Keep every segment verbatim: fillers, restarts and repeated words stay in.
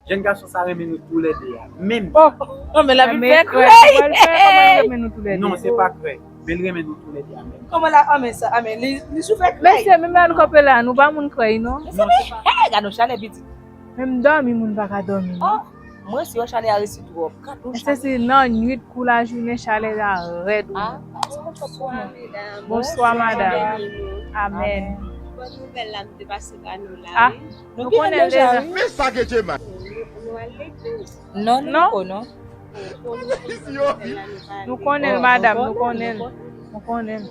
Jèn gason sa renmen nou toulède a. Menm. Oh, oh, men la vin fè krèy. Kòman l fè, kòman l renmen nou toulède? Non, se pa krèy. Men l renmen nou toulède a menm. Kòman la, anmen sa, anmen. Li, li sou fè krèy. Mesye, menm lè nou kanpe la, nou pa moun krèy, non. Non, se pa. Hey, gade yon chalè pitit. Menm dòmi, moun pa ka dòmi, non. Oh, mwen, si yon chalè a resi twòp. Gade yon chalè. Mesye, se nan nwit kou lajounen, chalè a rèd, wi. Ah, se konn fòk pou mwen. Bonswa, medam. Bonswa, medam. Amèn. Bòn nouvèl la, nou te pase ba nou la, wi. Nou konnen l deja, wi. Men sa ke Djema. Nou, nou al legliz. Non, nou poko, non. Nou konnen l, madam, nou konnen l. Nou konnen l.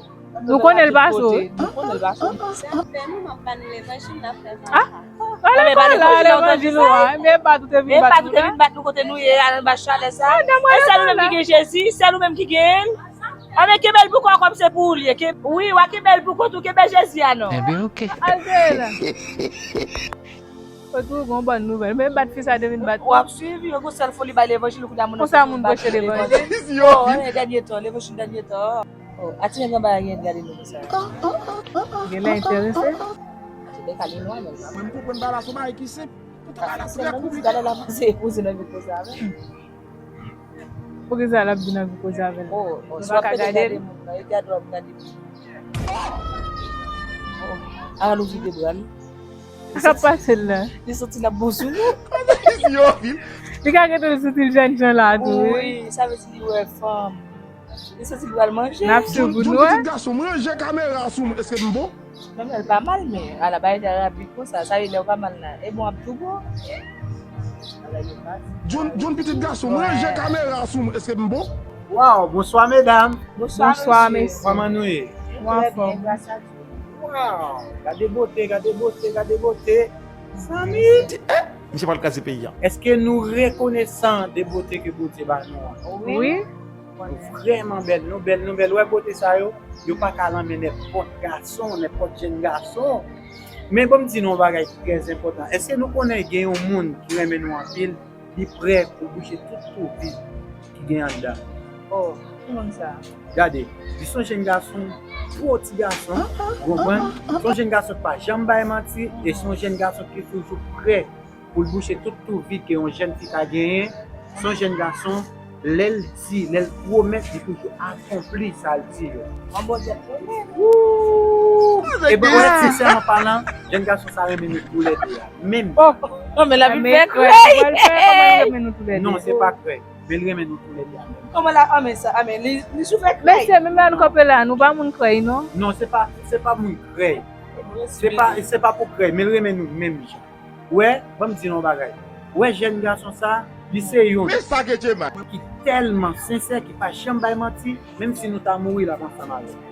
Nou konnen l pase w, wi. Nou konnen l pase w. Se afè nou, m ap ba nou levanjil, n ap fè sa. Ah, ale pa la, levanjil ou a. Men bat ou te vin bat nou la. Men bat ou te vin bat nou kote nou ye a, anba chalè sa. E sèl ou menm ki gen Jezi, sèl ou menm ki gen l. Anben, kenbe l pou kò w kòm se pou ou l ye. Wi, w a kenbe l pou kont ou, kenbe Jezi a non. Enben, oke. Al jere la. Kote ou gon bòn nouvèl. Men bat fi sa te vin bat. W ap swiv, yo gon sèl foli bay levanjil, kounye a moun nan konsa moun preche levanjil. Oh, dènye tan, levanjil dènye tan. Oh, a ti nèg anba a gen gade nou konsa. Gen lè enterese. Ti nèg ale nwa menm. Mwen m konprann bagay la se yon bagay ki senp. Poutan bagay la trè konplike. Talè l ap pase koze nan mikwo sa avè m. Poukisa l ap vin anvi koze avè l? Oh, oh, nou pa ka gade l. Moun nan, e gade w ap gade moun. Oh, a louvri de bra l. Sa k ap pase l la? Li santi l ap bon sou nou. Li ka gentan santi l jènjan la tou, wi. Wi, sa vle di li wè fanm. Li santi l pral manje. N ap swiv pou nou wè. Pitit gason, m ranje kamera sou mwen, èske m bon? Non, men l pa mal, men ala bagay sa rapid konsa, sa vle di lè w pa mal la. E bon, ap tou bon. Ala yo pa. John, John pitit gason, mwen ranje kamera sou mwen, èske m bon? Waw, bonswa medam. Bonswa, mesye. Kòman nou ye? Nou anfòm. Waw, gade bote, gade bote, gade bote. Zanmi, eh, misye pral kraze peyi a. Èske nou rekonesan de bote ke Bondye ba nou an? Wi. Nou vrèman bèl, nou bèl, nou bèl. Wè bote sa yo, yo pa ka lanmen nenpòt gason, nenpòt jèn gason. Men ban m di nou yon bagay ki trè enpòtan. Èske nou konnen gen yon moun ki renmen nou anpil, li prè pou bouche tout twou vid ki gen anndan? Oh, ki moun sa? Gade, li se yon jèn gason, gwo ti gason, ou konprann? Se yon jèn gason ki pa janm bay manti, e se yon jèn gason ki toujou prè pou l bouche tout twou vid ke yon jèn fi ka genyen. Se yon jèn gason, lè l di, lè l pwomèt, li toujou akonpli sa l di yo. Yon bon jèn pwomèt. Wou! E bon, wè, sensèman palan, jèn gason sa renmen nou toulède a. Menm. Oh, oh, men l ap vin fè krèy. Kòman l renmen nou toulède? Non, se pa krèy. Men l renmen nou toulède a menm. Kòman la, anmen sa, anmen. Li, li sou fè krèy. Mesye, menm lè nou kanpe la, nou pa moun krèy, non. Non, se pa, se pa moun krèy. Se pa, se pa pou krèy, men l renmen nou menm jan. Wè, ban m di nou yon bagay. Wè jèn gason sa, li se youn. Men sa ke Djema. Ki tèlman sensè, ki pa janm bay manti, menm si nou ta mouri, l ap ansanm avè nou.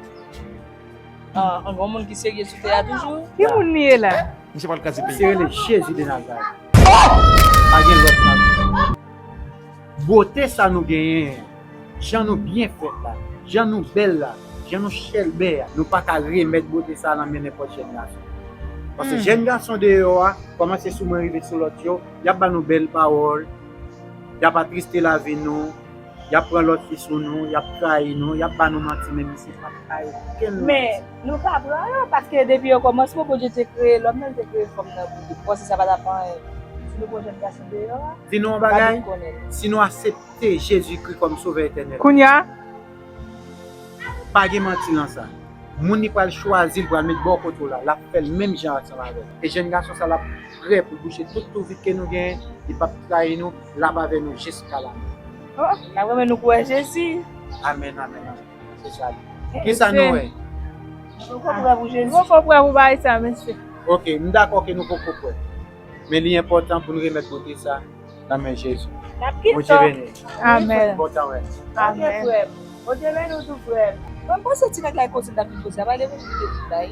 Ah, an gon moun ki serye sou tè a toujou. Ki moun li ye la? Misye pral kraze peyi. Misye rele Jezi de Nazarèt. Pa gen lòt nan. Bote sa nou genyen an, jan nou byen fèt la, jan nou bèl la, jan nou chèlbè a, nou pa ka remèt bote sa nan men nenpòt jèn gason. Paske jèn gason deyò a, kòmanse sou mwen rive sou lòt yo, y ap ba nou bèl pawòl, y ap atriste lavi nou, y ap pran lòt fi sou nou, y ap trayi nou, y ap ba nou manti, men misye p ap bay okenn manti. Men, nou ka pran yo, paske depi okòmansman, Bondye te kreye lòm nan, li te kreye fanm nan pou li. Ou panse sa pa t ap anyen? Si nou pran jèn gason deyò a, di nou yon bagay, si nou aksepte Jezikri kòm Sovè etènèl, kounye a, pa gen manti nan sa. Moun li pral chwazi, li pral met bò kote w la, l ap fè l menm jan ansanm avè w. E jèn gason sa, l ap prè pou l bouche tout twou vid ke nou genyen, li p ap trayi nou, l ap avè nou jiska lamò. Oh, n ap renmen nou pou wè Jezi. Amèn, amèn, amèn. Se sa li. Kisa nou wè? Nou poko prè pou Jezi. Nou poko prè pou bagay sa, mesye. Ok, m dakò ke nou poko prè. Men li enpòtan pou n remèt bote sa nan men Jezi. N ap gen tan. Bondye beni. Amèn. Bon tan wè. Amèn. Ok, frè m. Bondye beni w tou, frè m. Mwen, m panse ti nèg la e koze l t ap vin koze a, pa levanjil li te vin bay.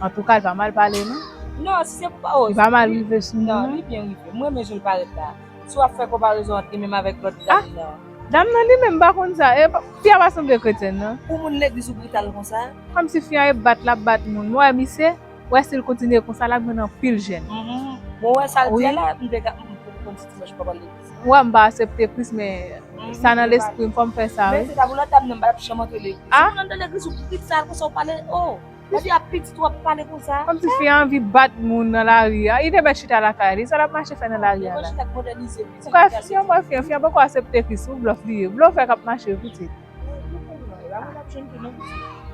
Antouka, li pa mal pale, non. Non, si se pou pawòl. Li pa mal rive sou nou, non. Li byen rive. Mwen renmen jan l parèt la. Si w ap fè konparezon ant li menm avèk lòt dam nan. Dam nan li menm, m pa konn sa. E, fi a pa sanble kretyèn, non. Pou moun legliz ou brital konsa? Kòmsi fi a e bat l ap bat moun. Mwen, misye, wè si l kontinye konsa, l ap jwenn anpil jèn. Mhm. Bon, wè sa l di a la, m te ka, m poko konn si dimanch m pral legliz. Wè, m pa aksepte Kris, men sa nan lespri m, fò m fè sa, wi. Men se ta pou lòt dam nan, m pa t ap janm antre legliz. Ah? Si moun antre legliz, ou brital konsa, ou pale, oh. Gade ap pitit w ap pale konsa. Kòmsi fi a anvi bat moun nan lari a. Li te mèt chita lakay li. Sa l ap mache fè nan lari a la? Ou ka fi an mwen fi an, fi an poko aksepte Kris, ou blòf li ye. Blòfè k ap mache yo pitit.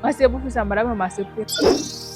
An se pou fi sa, madanm yo m aksepte.